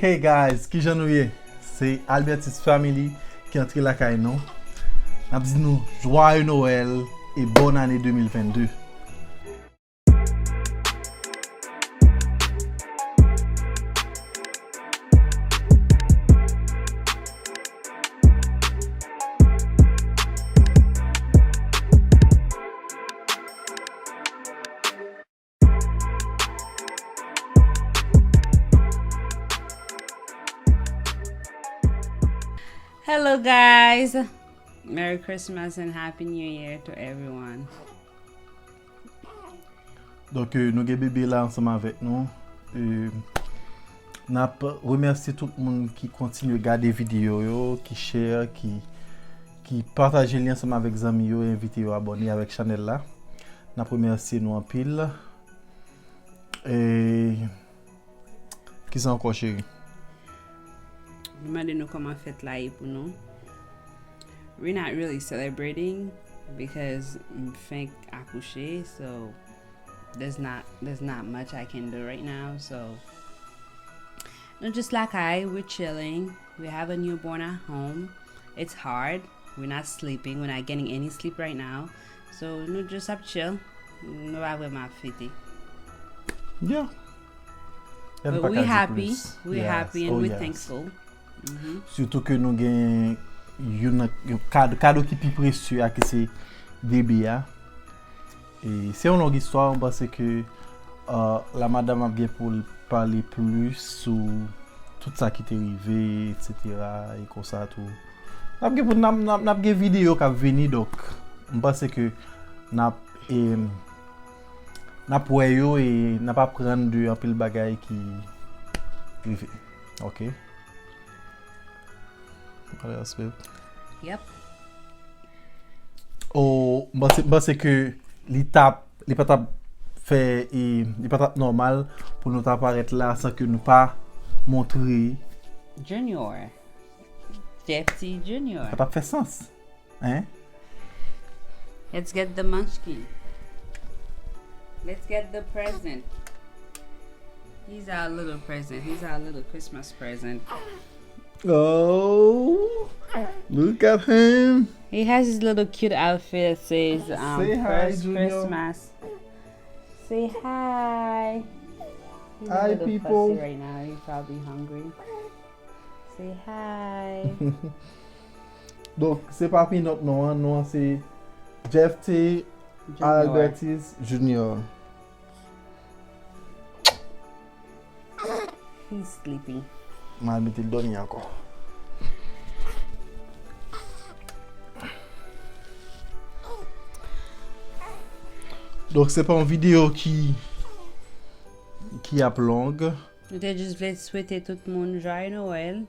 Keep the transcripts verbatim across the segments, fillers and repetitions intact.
Hey guys, kijan nou ye? Se Albertis Family ki antre lakay nou. N ap di nou Joyeux Noël e bòn ane de mil vennde. Hello guys! Merry Christmas and Happy New Year to everyone. Donk, euh, nou gen bebe la ansanm avèk nou. Euh, n ap remèsye tout moun ki kontinye gade videyo yo, ki share, ki, ki pataje li ansanm avèk zanmi yo, e envite yo abòne avèk chanèl la. N ap remèsye nou anpil. E kisa ankò, cheri? Nou mande nou kòman fèt la ye pou nou. We're not really celebrating because m fenk akouche, so there's not there's not much I can do right now. So nou just lakay, we're chilling. We have a newborn at home. It's hard. We're not sleeping. We're not getting any sleep right now. So nou just ap chill. Nou pa vrèman ap fete. Yeah. But we happy. We happy and we thankful. Sitou ke nou gen youn nan kado, kado ki pi presye a ki se bebe a. E se yon long istwa, m panse ke uh, la madanm ap gen pou l pale plis sou tout sa ki te rive, etsetera. E konsa tou. N ap gen pou n ap, n ap, n ap gen videyo k ap vini, donk m panse ke n ap e, n ap wè yo e n ap aprann de anpil bagay ki rive. Ok. What else, babe? Yep. Oh, m panse, m panse ke li t ap, li pa t ap fè, e, li pa t ap nòmal pou nou ta parèt la san ke nou pa montre. Junior. Jeff T Junior. Sa t ap fè sans. Hein? Let's get the munchkin. Let's get the present. He's our little present. He's our little Christmas present. Oh, look at him. He has his little cute outfit. It says, um, Say hi, first Junior. Christmas. Say hi. He's Hi, a little people. Fussy right now. He's probably hungry. Say hi. Donk, se pa Pinòt non an, non an se Jeff T Junior. Albertis Junior. He's sleeping. M al mete l dòmi ankò. Donk, se pa yon videyo ki, ki ap long. Nou te jis vle swete tout moun Joyeux Noël.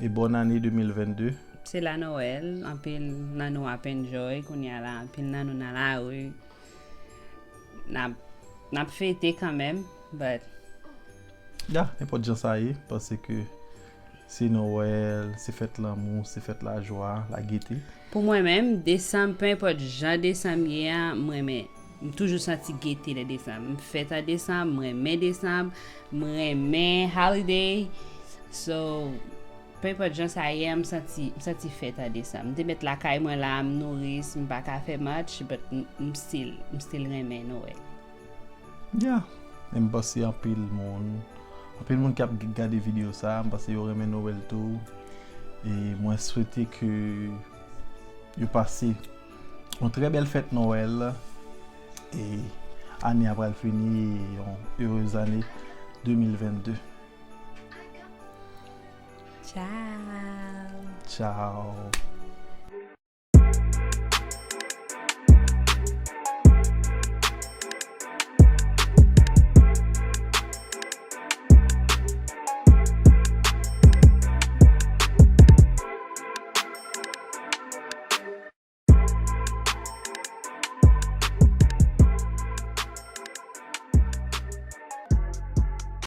E bòn ane de mil vennde. Se la Noël, anpil nan nou ap enjoy kounye a la, anpil nan nou nan lari. N ap, n ap fete kanmenm, but Ya, nenpòt jan sa ye, paske se Noël, se fèt lanmou, se fèt lajwa, lagete. Pou mwen menm, desanm, pe enpòt jan desanm ye a, m renmen. M toujou santi gete nan desanm. M fèt an desanm, m renmen desanm, m renmen holiday. So, pe enpòt jan sa ye a, m santi, m santi fèt an desanm. M te met lakay mwen la, m nouris, m pa ka fè much, but m, m still, m still renmen Noël. Ya, e m panse anpil moun, anpil moun k ap g- gade videyo sa, m panse yo renmen Noël tou. E mwen swete ke yo pase yon trè bèl fèt Noël. E ane a pral fini, e yon erez ane de mil vennde. Ciao. Ciao.